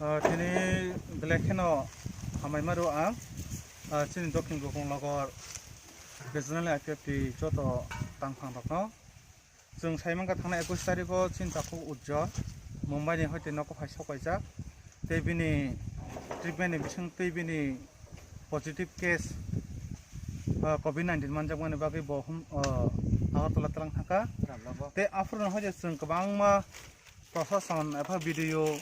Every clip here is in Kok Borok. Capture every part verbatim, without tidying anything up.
Ah, tini belai kheno hamai ma rw ang, ah, chini Dokhin Gokul Nogor Regional I P F T joto tangphang rokno. Chwng sai mankha thangnai ekush tarikh o chini takhuk Ujjwal Mumbai ni hoite nogo phai sok paijak. Tei bini treatment ni bising tei bini positive case, ah, covid nineteen manjakmani bagwi bo hum-, ah, Agartala twlang thangkha. Tei aphuru no hoite chwng kwbangma Prosason epha B D O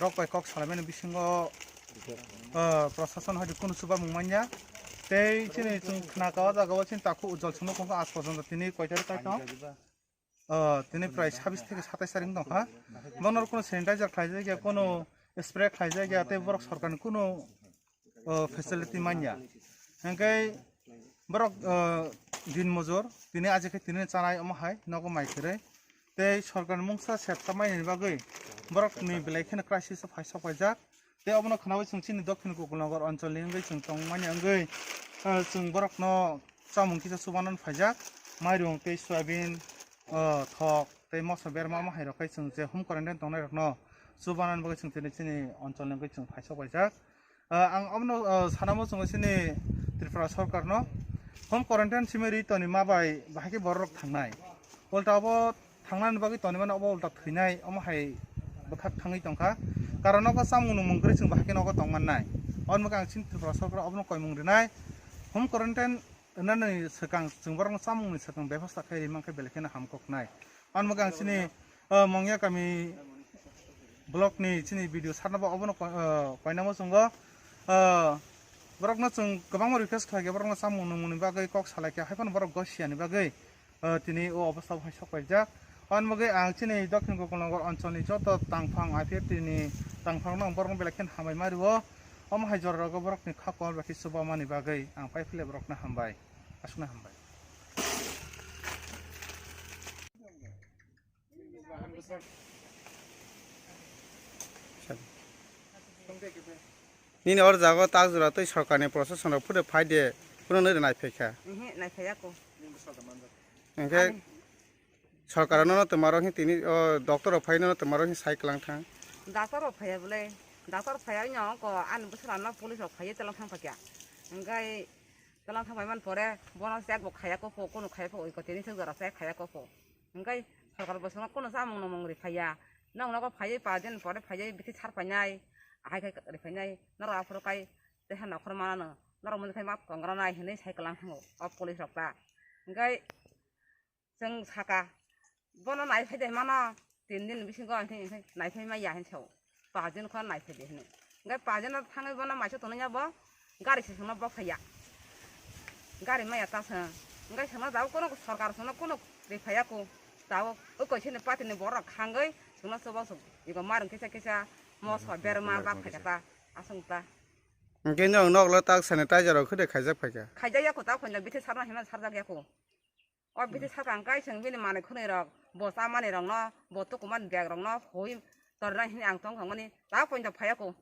rok bai kok salaimani bisingo, ah, prosason hai kunu chubamung manya. Tei chini chwng khna ka o jaga o chini takhuk Ujjwal chwngno kok as porjonto tini koi tarik kaitor? Ah, tini prai sabis theke satais tarik wng tongkha. Bono kunu sanitizer khlaijak ya, kunu spray khlaijak ya, tei borok sorkarni kunu o, facility manya. Hingke borok, o, din mojor, tini aje khe tini chanai omo hai nogo mai kwrwi. Tei sorkar mungsa sep ta mai ni bagwi borok ni belai kheno crisis o phai sok paijak. Tei obono khnaui chwng chini Dokhin Gokul Nogor Anchal ni wngwi chwng tong mani wngwi, o, chwng borok no chamung kisa chubanan phaijak. Mairung tei soyabin, o, thok tei moso berma omo hai rok khai chwng je home quarantine tongnai rok no chubanan bagwi chwng tini chini Anchal ni wngwi chwng phai sok paijak. Ah, ang omono, ah, sanamo chwng chini Tripura sorkarno home quarantine simi ri toni ma bai bahai khe borok rok thangnai. Ulta obo thangnani bagwi toni mano obo ulta thwinai omo hai bwkhak thangwi tongkha. Karon nogo chamung nungmung kwrwi chwng bahai khe nogo tong mannai. Omo wngkha ang chini Tripura sorkar obono koimung rinai. Home quarantine wngnani swkang chwng borokno chamungni swkang bebosta khe ri mankhe belai kheno ham koknai. Omo wngkha ang chini, ah, Mongya kami block ni chini B D O sir no bo obono ko-, ah, koinamo chwngo. Ah, borokno chwng kwbangma request khlai khe borokno chamung nungmungni bagwi kok salai khe, hai phano borok gosiani bagwi, ah, tini o obostha o hai sok paijak. Ani bagwi ang chini Dokhin Gokul Nogor Anchal ni joto tangphang I P F T ni tangphang no ang borokno belai kheno hambai ma rio. Omo hai jora rogo borokni kha kol bai khe chubamani bagwi ang pai phile borokno hambai. Aswkno hambai. Nini or jago tak jora tei sorkarni prosason rok phuru phai de, phuru nw nai phai kha. Ehe, nai phai ya ko. Hingke ani sorkar no twma rok hin tini o doctor rok phai no twma rok hin sai klang thang. Doctor rok phai ya bole, doctor phai ya nyo ko ani bwswk ano police rok phai ya telang thang phai kha. Hingke telang thang phai man pore bono chek bo khaya ko pho, kono khaya pho, oi ko tini thang jora chek khaya ko pho. Hingke sorkar bo swngo kono chamung no mung ri phai ya. Nong nogo phai ya pa din pore phai ya bithi sar phai nai. Ahai khai ri phai nai. Noro aphuru kai teha nokhor mana no. Noro mun khai map kongra nai hinui sai klang thango o police rok ta. Hingke chwng saka, bono nai phai de mano, tin din bisingo ang thai nai phai ma ya hin sao, pas din kho nai phai de hino. Hingke pajeno thangwi bono maisa tonwi ya bo gari se songno bok phaiya. Gari maya ta song. Hingke songno jabo kono sorkar songno kono ri phaiya ko. Jabo o koisini party ni borok khangwi songno sobo song. Iko marung kisa kisa moso berma bak phaikha ta. Aswng ta. Hingke nw nok lo tak sanitizer rok khede khaijak phaikha. Khaijak ya ko ta khonja bithi sarna hima sarjak ya ko. O bithi sakang kai chwng bini manwi khwnwi rok, bo chamani rokno, bo tukuman bag rokno hoi torna hini ang tong thangmani, ta poito phaiya ko.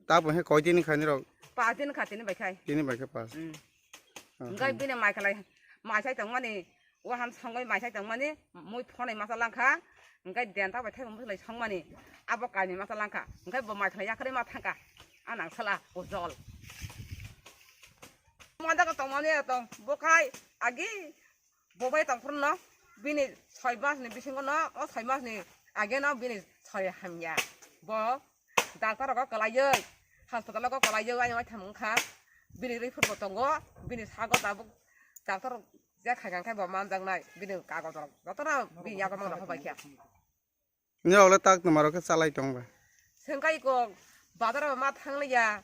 Ta bo he koi dini khaini rok? Pas din kha tini bai khai. Tini bai khe pas. Mm. Aha. Hingkai bini mai khalai, mai sai tongmani, o ham songoi mai sai tongmani, mui phonai masa langkha, hingkai den ta bai thai mui lai songmani, abo kaini masa langkha, hingkai bo mai khalai yakhari ma thangka, anang sala ujol. Manda ko tongmani tong, bo khai agi, Bo bai tongphuru no bini soi mas ni bisingo no, o soi mas ni age no bini soi hamya. Bo doctor rogo kwlaiwi, hospital rogo kwlaiwi ayang thang wngkha. Bini report bo tongo, bini sago tabuk doctor je khaikha khe bo manjaknai, bini kagoj rok jotono bini yago mang rok hobai kha. Norok le tak twma rok khe chalai tong ba? Sengkai iko bazar bo ma thangliya,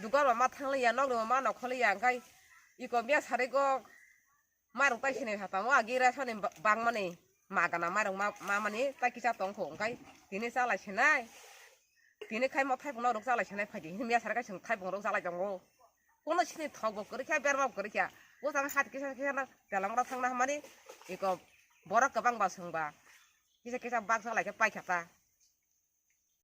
dugar bo ma thangliya, nok bo ma nokholiya, hingkai iko miya sari go. Mairung tai sinai hatamo agi resani ba-, bangmani magana mairung ma-, mamani tai kisa tongkho, hingkai tini chalai sinai. Tini khaimo thaibung norok chalai sinai phaidi, hini miya sari kai chwng thaibung rok chalai tongo. Kono sini thok bo kwrwi kha, berma bo kwrwi kha. Bwsang hat kisa kisa no telangra thangna hamani, iko borok kwbang ba swngba. Kisa kisa bak chalai khe paikha ta.